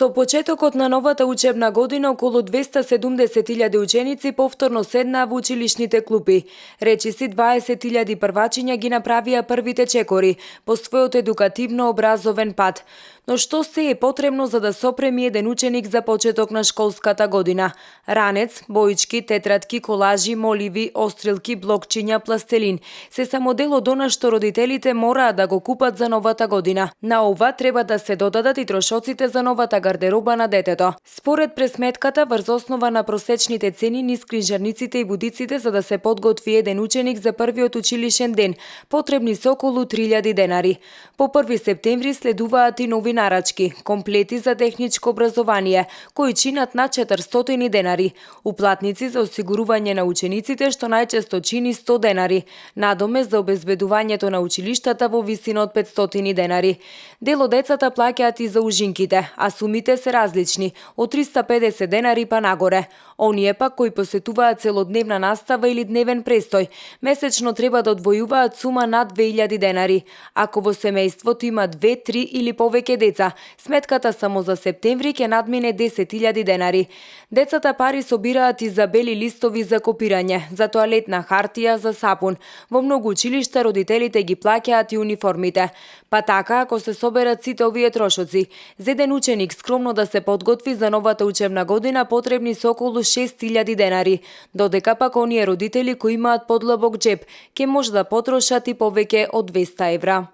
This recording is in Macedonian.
Со почетокот на новата учебна година, околу 270.000 ученици повторно седнаа во училишните клупи. Речиси 20.000 првачиња ги направија првите чекори по својот едукативно-образовен пат. Но што се е потребно за да сопреми еден ученик за почеток на школската година? Ранец, боички, тетратки, колажи, моливи, острилки, блокчиња, пластелин. Се само дел од она што родителите мораат да го купат за новата година. На ова треба да се додадат и трошоците за новата гардероба на детето. Според пресметката, врз основа на просечните цени низ книжарниците и будиците за да се подготви еден ученик за првиот училишен ден, потребни се околу 3.000 денари. По 1 септември следуваат и нови нарачки, комплети за техничко образование, кои чинат на 400 денари, уплатници за осигурување на учениците, што најчесто чини 100 денари, надомест за обезбедувањето на училиштата во висина од 500 денари. Дел од децата плаќаат и за ужинките, а сумите се различни, од 350 денари па нагоре. Оние пак кои посетуваат целодневна настава или дневен престој, месечно треба да одвојуваат сума над 2000 денари. Ако во семејството има 2, 3 или повеќе деца, сметката само за септември ќе надмине 10.000 денари. Децата пари собираат и за бели листови за копирање, за тоалетна хартија, за сапун. Во многу училишта родителите ги плаќаат и униформите. Па така, ако се соберат сите овие трошоци, за еден ученик скромно да се подготви за новата учебна година потребни се околу 6.000 денари, додека пак оние родители кои имаат подлабок џеб ќе може да потрошат и повеќе од 200 евра.